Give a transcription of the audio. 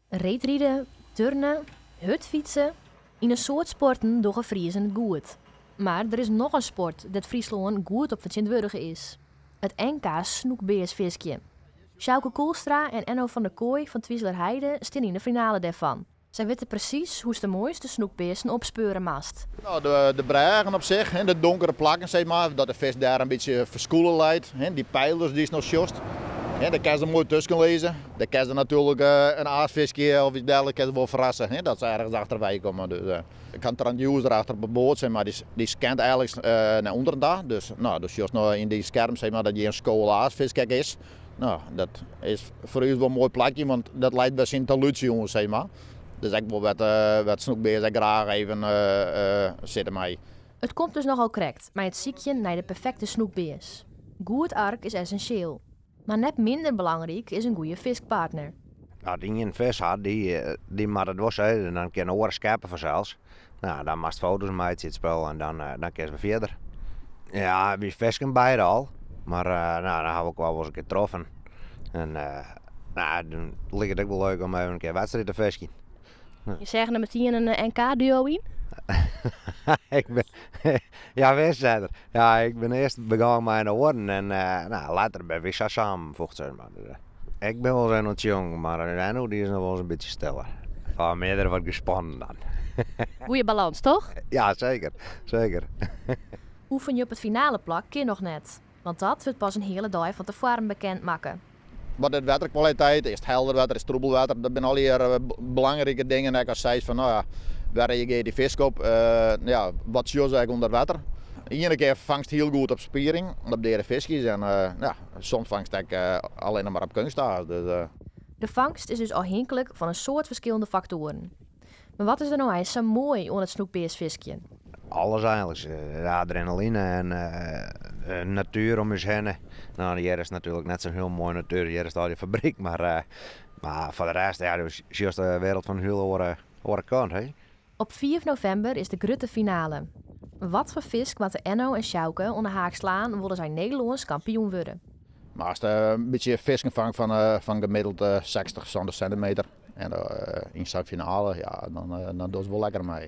Reedride, turne, hurdfytse. Yn in soad sporten dogge Friezen it goed. Mar der is noch in sport dêr't Fryslân goed op fertsjintwurdige is. It NK snoekbearsfiskjen. Sjouke Koolstra en Enno van der Kooi fan Twizelerheide stean yn de finale dêrfan. Sy witte presys hoe'tst de moaiste snoekbearsen opspeure moatst. Nou, de brêgen op sich, de donkere plakken, zeg maar, dat de fisk dêr in bytsje ferskûle leit. Dy pylers dy'tst no sjochst, dêr kinst der moai tusken lizze. Dêr kinst der natuerlik in aasfiskje of yts dergelijks kinst wol ferrasse, dat se ergens achterwei komme. Dus, ik ha in transducer achter op de boat, zeg maar, dy scant eigenlijk nei ûnderen ta. Dus, nou, do sjochst no yn dy skerm, zeg maar, dat hjir in skoal aasfisk ek is. Nou, dat is foar ús wol in moai plakje, want dat leit by syn talútsje, zeg maar. Dus ek wol wat snoekbears ek graach even sitte mei. It komt dus nochal krekt mei it sykjen nei de perfekte snoekbears. Goed ark is essinsjeel. Mar net minder belangryk is in goede fiskpartner. As ien fisk hat, dy moat it wol sizze en dan kin de oare skeppe fansels. Nou, dan moatst foto's meitsje it spul en dan kinst wer fierder. Ja, wy fisken beide al, mar nou, dan ha we elkoar wol ris in kear troffen. En nou, dan liket it ek wol leuk om even in kear wedstriid te fiskjen. Je seagen der metien in NK-duo yn? Ik bin, ja, wist setter. Ja, ik bin earst begûn mei in oaren en nou, letter binne wy sa samenfoegd, zeg maar. Dus, ik bin wol ris oan it sjongen, mar Enno dy is noch wol ris in bytsje stiller. Foar meardere wat gespannen dan. Goeie balâns, toch? Ja, seker. Seker. Oefenje op it finaleplak kin noch net. Want dat wurdt pas in hiele dei fan tefoaren bekend makke. Wat de wetterkwaliteit, is it helder wetter, is it troebel wetter, dat binne allegear belangrike dingen. Ek as seist fan, no ja, wêr reagearret dy fisk op? Ja, wat sjogge se ek ûnder wetter? De iene kear fangst hiel goed op spiering, op deade fiskjes en ja, soms fangst ek allinnich mar op keunstaas. Dus. De fangst is dus ôfhinklik fan in soad ferskillende faktoaren. Mar wat is der no eins sa moai oan it snoekbearsfiskjen? Alles eigentlik. De adrenaline en de natuer om ús hinne. Nou, hjir is natuerlik net sa'n hiel moaie natuer, hjir is al dy fabryk, mar foar de rest, ja, do sjochst de wereld fan in hiel oare kant, hè. Op 5 novimber is de grutte finale. Wat foar fisk moatte Enno en Sjouke oan de haak slaan wolle sy Nederlânsk kampioen wurde? Mar ast in bytsje fisken fangt fan gemiddeld 60, 70 sintimeter en yn sa'n finale, ja, dan dochst wol lekker mei.